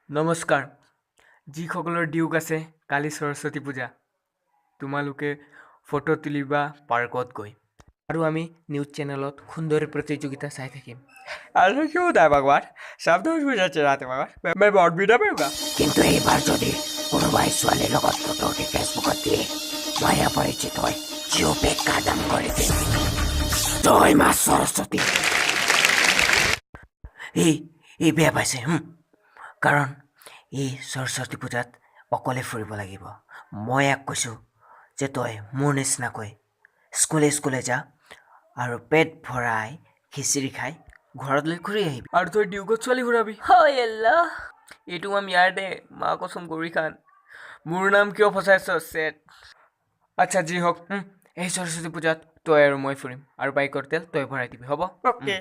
নমস্কাৰ। যিসকলৰ ডিউক আছে, কালি সৰস্বতী পূজা, তোমালোকে ফটো তুলিবা পাৰ্কত গৈ আৰু আমি নিউজ চেনেলত সুন্দৰী প্ৰতিযোগিতা চাই থাকিম। আৰু क्यों होता है भगवान? सब दोस्त मुझे चिढ़ाते, मगर मैं बहुत भी डरूंगा। কিন্তু এইবাৰ যদি কোনোবাই ছোৱালীৰ লগত ফটো উঠি ফেচবুকত দিয়ে, মই অপৰিচিত হৈ জিঅ' পেক কাদাম কৰি দিম। জয় মা সৰস্বতী। এই বেয়া পাইছে কাৰণ এই সৰস্বতী পূজাত অকলে ফুৰিব লাগিব। মই ইয়াক কৈছোঁ যে তই মোৰ নিচিনাকৈ স্কুলে স্কুলে যা আৰু পেট ভৰাই খিচিৰি খাই ঘৰলৈ ঘূৰি আহিবি। আৰু তই ডিউকত ছোৱালী ঘূৰাবি। হয় আল্লাহ, এইটো নাম ইয়াৰ দে, মা কচম গৌৰী খান। মোৰ নাম কিয় ফচাইছ চেট? আচ্ছা, যি হওক, এই সৰস্বতী পূজাত তই আৰু মই ফুৰিম আৰু বাইকৰ তেল তই ভৰাই দিবি, হ'ব? অ'কে।